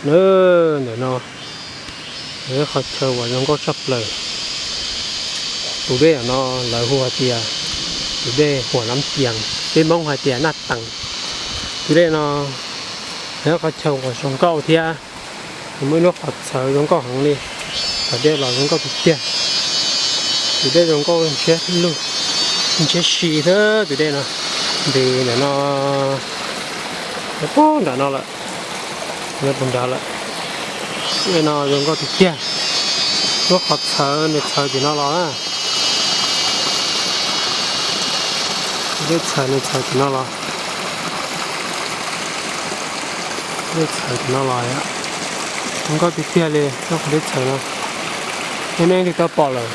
Na, ntawm no yog ib qhov chaw uas zoo nkauj tshaj plaws. Tus dej no lawv hu hais tias tus dej Huam Nab Kias, peb Hmoob hais tias Naj Tees. Tus dej no yog ib qhov chaw uas zoo nkauj thiab, nws muaj ib lub qhov txhawv zoo nkauj heev li. Tom dej los zoo nkauj tiag tiag. Tus dej zoo nkauj ntshiab lug, ntshiab si thiab tus dej no. Nti ntawm no, puag nram no lawm, puag nrad lawm. Dej no zoo nkauj tiag tiag. Lub qhov txhawv nws txhawv tim no los na. Dej txhawv nws txhawv tim no los. Dej txhawv tim no los yom. Zoo nkauj tiag tiag li lub qhov dej txhawv no. Yog nej leej twg tau pom lawm,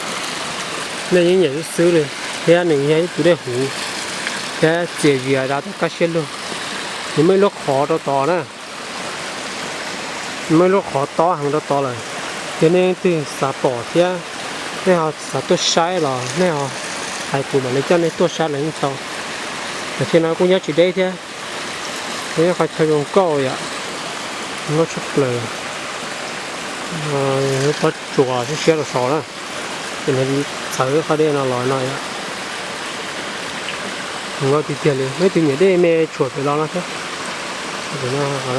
nej yeej nyiam xwb xwb li, thiab nws yog ib tug dej huv thiab txias zias dav tau kaj siab lug. Nws muaj ib lub qhov rau tod na. Muaj ib lub qhov tob heev rau tod lawm. Yog nej leej twg xav pom thiab nej ho xav tuaj saib los nej ho hais kuv mam li coj nej tuaj saib los yeej tau. Tam sim no kuj nyob tsis deb thiab. Yog ib qhov chaw zoo nkauj yom, zoo nkauj tshaj plaws. Lub pob tsuas siab siab rau saud na, ces nws txhawv qhov dej no los no yom. Zoo nkauj tiag tiag li, muaj ib tug nyuam dej me tshuam pem los no thiab.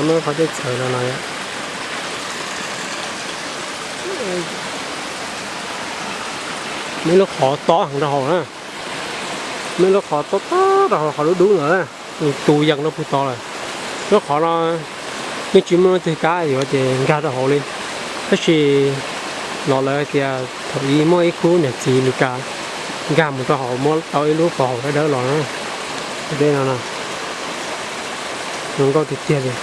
Muaj qhov dej txhawv los no yom. Muaj ib lub qhov tob heev rau hauv na. Muaj ib lub qhov tob tob rau hauv, qhov dub dub no na, tus yees rau puag tod lawm. Lub qhov no yeej tsis muaj leej twg kav yuav ces nkag rau hauv li. Tab sis los lawv hais tias thaum ub muaj ib khub niam txiv Meskas nkag mus rau hauv muab tau ib lub pov haum dawb dawb los na. Dej no zoo nkauj tiag tiag li.